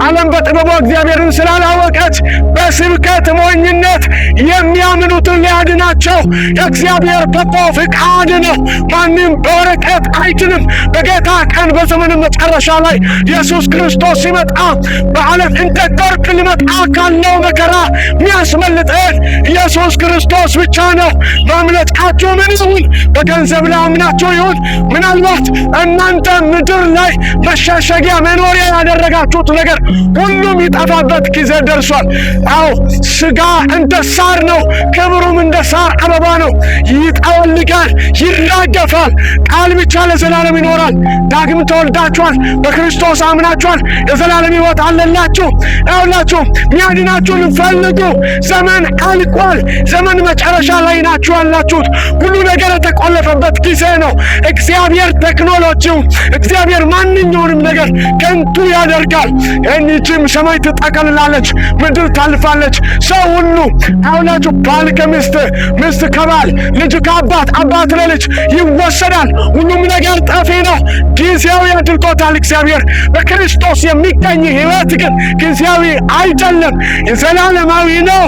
ዓለም በጥበቧ እግዚአብሔርን ስላላወቀች በስብከት ሞኝነት የሚያምኑትን ሊያድናቸው የእግዚአብሔር በጎ ፍቃድ ነው። ማንም በወረቀት አይችልም። በጌታ ቀን በዘመን መጨረሻ ላይ ኢየሱስ ክርስቶስ ሲመጣ በዓለም እንደ ጎርፍ ሊመጣ ካለው መከራ የሚያስመልጠን ኢየሱስ ክርስቶስ ብቻ ነው። ማምለጫችሁ ምን ይሁን? በገንዘብ ላይ አምናችሁ ይሁን? ምናልባት እናንተ ምድር ላይ መሸሸጊያ መኖሪያ ያደረጋችሁት ነገር ሁሉም ይጠፋበት ጊዜ ደርሷል። አዎ፣ ስጋ እንደ ሳር ነው፣ ክብሩም እንደ ሳር አበባ ነው። ይጠወልጋል፣ ይራገፋል። ቃል ብቻ ለዘላለም ይኖራል። ዳግም ተወልዳችኋል፣ በክርስቶስ አምናችኋል፣ የዘላለም ሕይወት አለላችሁ። ያውላችሁ ሚያድናችሁን ፈልጉ። ዘመን አልቋል። ዘመን መጨረሻ ላይ ናችሁ ያላችሁት። ሁሉ ነገር የተቆለፈበት ጊዜ ነው። እግዚአብሔር ቴክኖሎጂው፣ እግዚአብሔር ማንኛውንም ነገር ከንቱ ያደርጋል። ይህችም ሰማይ ትጠቀልላለች፣ ምድር ታልፋለች። ሰው ሁሉ አውላችሁ ባል ከሚስት፣ ሚስት ከባል፣ ልጅ ከአባት፣ አባት ለልጅ ይወሰዳል። ሁሉም ነገር ጠፊ ነው። ጊዜያዊ አድርጎታል እግዚአብሔር። በክርስቶስ የሚገኝ ሕይወት ግን ጊዜያዊ አይደለም፣ የዘላለማዊ ነው።